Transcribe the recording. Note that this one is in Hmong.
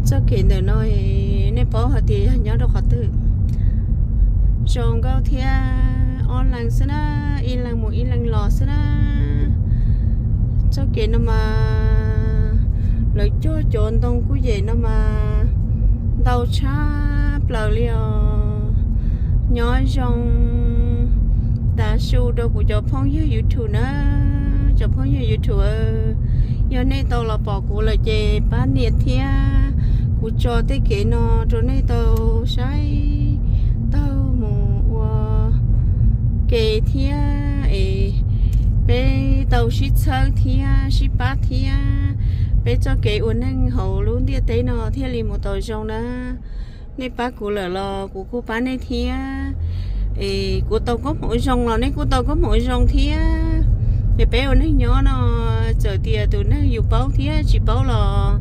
Txoj kev ntawm no nej paub hais tias yog nyob rau qhov twg? Zoo nkauj thiab, ob leeg xwb na, ib leeg mus ib leeg los xwb na. Txoj kev no mas lawv cog cov ntoo kuj yem no mas ntau tshaj plaws li os. Nyob zoo tas su rau kuv cov phooj ywg YouTube na, cov phooj ywg YouTube, yog nej tau los pom kuv lawm ces pab nias thiab, kuv tso tej kev no rau nej tau saib taug mus ua ke thiab es peb tau sib txhawb thiab sib pab thiab, peb txoj kev ua neej hauv lub ntiaj teb no thiaj li mus tau zoo na. Nej pab kuv lawm los kuv kuj pab nej thiab. Es kuv tau koob hmoov zoo los nej kuj tau koob hmoov zoo thiab. Es peb ua neej nyob no, txawm tias tus neeg yus paub thiab tsis paub los